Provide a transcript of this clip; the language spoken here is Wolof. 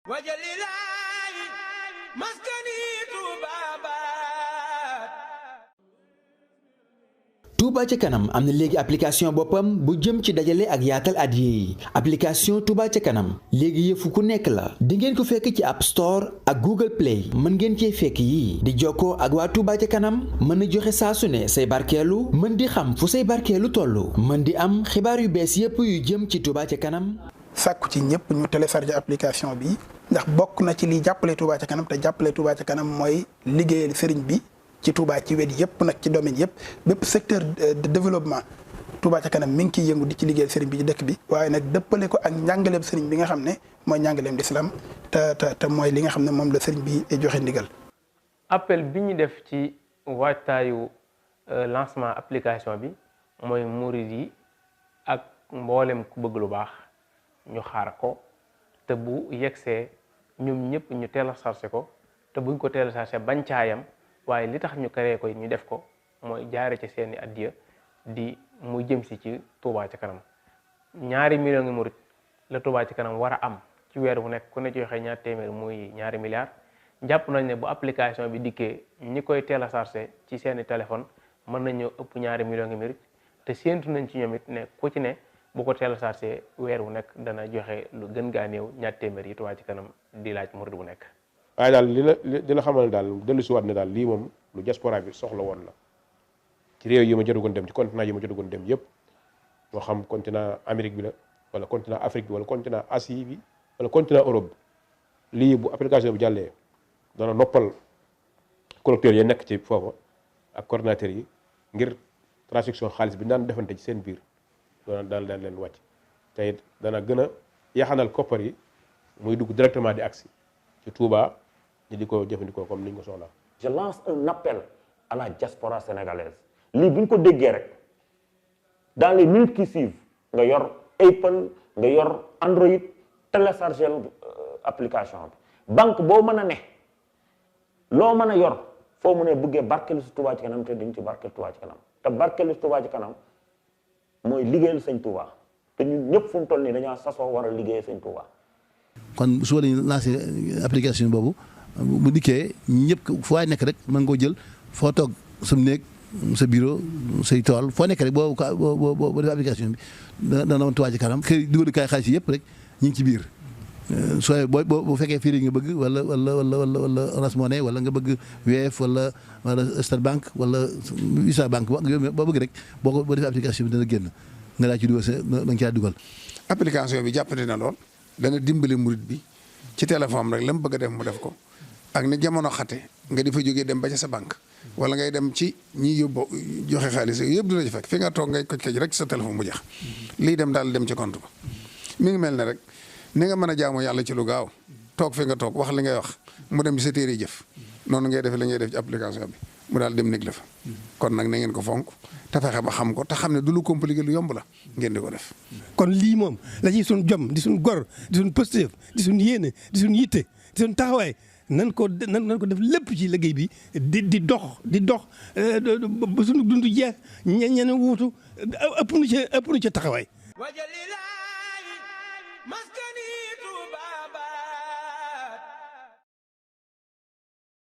wajalilaayi maskani tuubaabaat. Touba ca kanam am na léegi application boppam bu jëm ci dajale ak yaatal adiya yi application Touba ca kanam léegi yëfu ku nekk la di ngeen ko fekk ci App Store ak Google Play mën ngeen cee fekk yii di jokkoo ak waa Touba ca kanam mën a joxe saa su ne say barkeelu mën di xam fu say barkeelu toll mën di am xibaar yu bees yépp yu jëm ci Touba ca kanam. sàkku ci ñëpp ñu télécharger application bi ndax bokk na ci liy jàppale Touba ca kanam te jàppale Touba ca kanam mooy liggéeyal sëriñ bi ci Touba ci wet yëpp nag ci domaine yëpp bépp secteur de développement Touba ca kanam mi ngi ciy yëngu di ci liggéeyal sëriñ bi ci dëkk bi waaye nag dëppale ko ak njàngaleem sëriñ bi nga xam ne mooy njàngaleem l'islam te mooy li nga xam ne moom la sëriñ bi joxe ndigal. appel bi ñu def ci waajtaayu lancement application bi mooy murid yi ak mboolem ku bëgg lu baax ñu xaar ko te bu yegsee ñoom ñëpp ñu téléchargé ko te buñ ko téléchargé bañ caayam waaye li tax ñu créé ko ñu def ko mooy jaare ci seeni addiya di mu jëm si ci Touba ca kanam 2 millions ngi murit la Touba ca kanam war a am ci weer bu nekk ku ne ci joxe 2 téeméer muy 2 milliards jàpp nañ ne bu application bi dikkee ñi koy téléchargé ci seeni téléphone mën nañoo ëpp 2 millions ngi murit te séentu nañ ci ñoom it ne ku ci ne bu ko téléchargé weer bu nekk dana joxe lu gën gaa néew 2 téeméer yi Touba ca kanam di laaj murit bu nekk. waaye daal li la xamal ne daal dellu si waat ne daal lii moom lu diaspora bi soxla woon la ci réew yi ma jotagoon dem ci continent yi ma jotagoon dem yëpp moo xam continent Amérique bi la wala continent Afrique bi wala continent Asie bi wala continent Europe bi lii bu application bi jàllee dana noppal collecteurs yi nekk ci foofa ak coordinateurs yi ngir transaction xaalis bi daan defante ci seen biir daan leen wàcc te it dana gën a yaxanal koppar yi muy dugg directement di agsi ci Touba ñu di ko jëfandikoo comme ni ñu ko soxlaa. Je lance un appel à la diaspora sénégalaise lii bu ñu ko déggee rek dans les minutes qui suivent nga yor Apple nga yor Android télécharger application bi banque boo mën a ne loo mën a yor foo mu ne bëggee barkeelu si Touba ci kanam te dañ ci barkeelu Touba ci kanam te barkeelu si Touba ci kanam mooy liggéeyal sëñ Touba te ñun ñëpp fu mu toll nii dañoo sasoo war a liggéeyal sëñ Touba. kon su lañu lancé application boobu bu dikkee ñëpp foo nekk rek mën nga koo jël foo toog sa néeg sa bureau say tool foo nekk rek boo def application bi dana woon Touba ci kanam kër dugalukaay xaalis yi yëpp rek ñu ngi ci biir soo boo fekkee fii nga bëgg wala Orange Money wala nga bëgg Wave wala Star Bank wala Visa Bank boo bëgg rek boo defee application bi dana génn nga daa ci dugal da nga caa dugal. application bi jàppandi na lool. dana dimbali murit bi ci téléphone rek la mu bëgg a def mu def ko ak ni jamono xate nga di fa jógee dem ba ca sa banque wala ngay dem ci ñi yóbbu joxe xaalis yëpp du la ci fekk fi nga toog ngay koj rek sa téléphone mu jeex lii dem daal dem ci compte ba mi ngi mel ne rek ni nga mën a jaamu yàlla ci lu gaaw toog fi nga toog wax li ngay wax mu dem ci sa téere jëf noonu ngay defee li ngay def ci application bi mu daal dem nekk la fa kon nag na ngeen ko fonk te fexe ba xam ko te xam ne du lu compliqué lu yomb la ngeen di ko def. kon lii moom la ci suñ jom di suñ gor di suñ pësteef di suñ yéene di suñ yitte di suñ taxawaay nan ko def lépp ci liggéey bi di dox ba suñu dund jeex ñeneen wuutu ëpp nu ca taxawaay.